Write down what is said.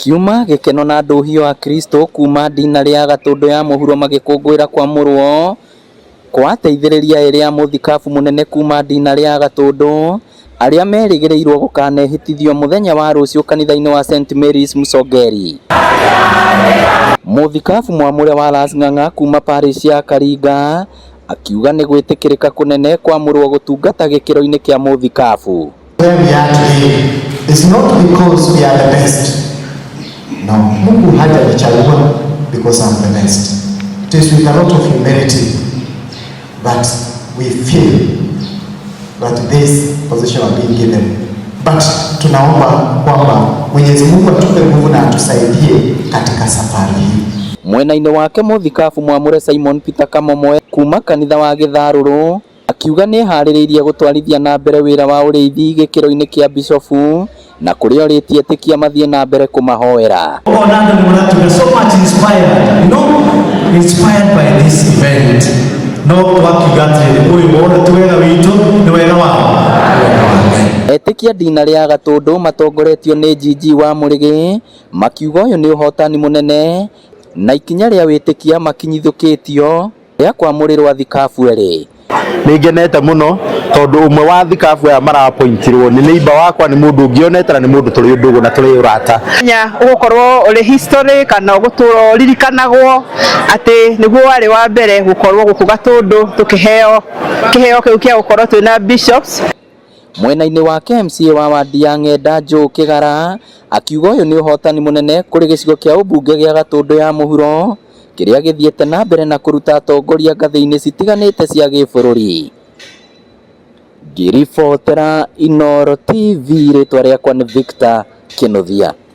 Kiuma gĩkeno na ndũhio akristo kuma ndinarĩ ya Gatũndũ ya mũhuro magĩkũngũĩra kwamũrwo kwa ateithĩrĩria erĩ a mũthikabu mũnene kuma ndinarĩ ya Gatũndũ arĩa merĩgĩrĩirwo gũkanehĩtithio mũthenya wa rũciũ kanitha-inĩ wa St Mary's Mũcongeri. Mũthikabu mwamũre wa Las Ng'ang'a kuma parish ya Karinga akiuga nĩ gwĩtĩkĩrĩka kũnene kwamũrwo gũtungata gĩkĩro-inĩ kĩa mũthikabu. Where we are today is not because we are the best. No, Mungu hajanichagua because I'm the best. It is with a lot of humility that we feel that this position are being given. But tunaomba kwamba Mwenyezi Mungu atupe nguvu na atusaidie katika safari hii. Mwena-inĩ wake mũthikabu mwamũre Simon Peter Kamomoe kuma kanitha wa Gĩtharũrũ akiuga nĩeharĩrĩirie gũtwarithia na mbere wĩra wa ũrĩithi gĩkĩro-inĩ kĩa bishofu na kũrĩa orĩtie etĩkia mathiĩ na mbere kũmahoera. Ona andũ nĩ maratuga so much inspired, inspired by this event. No twakiuga atĩrĩrĩ, ũyũ wothe ti wega witũ, nĩ wega wao. Wega wa Ngai. Etĩkia ndinarĩ ya Gatũndũ matongoretio nĩ Gigi wa Mũrĩgĩ makiuga ũyũ nĩ ũhotani mũnene na ikinya rĩa wĩtĩkia makinyithũkĩtio rĩa kwamũrĩrwo athikabu erĩ. Nĩ ngenete mũno tondũ ũmwe wa thikabu aya marapointirwo nĩ neighbor wakwa, nĩ mũndũ ũngĩonete na nĩ mũndũ tũrĩ ndũgũ na tũrĩ ũrata. Nya ũgũkorwo ũrĩ history kana ũgũtũra ũririkanagwo atĩ nĩguo warĩ wa mbere gũkorwo gũkũ Gatũndũ tũkĩheo kĩheo kĩu kĩa gũkorwo twĩna bishops. Mwena-inĩ wake MCA wa wadi ya Ng'enda Joe Kĩgara akiuga ũyũ nĩ ũhotani mũnene kũrĩ gĩcigo kĩa ũmbunge gĩa Gatũndũ ya mũhuro kĩrĩa gĩthiĩte na mbere na kũruta atongoria ngathĩ-inĩ citiganĩte cia gĩbũrũri. Ngĩribotera Inooro TV rĩtwa rĩakwa nĩ Victor Kĩnuthia.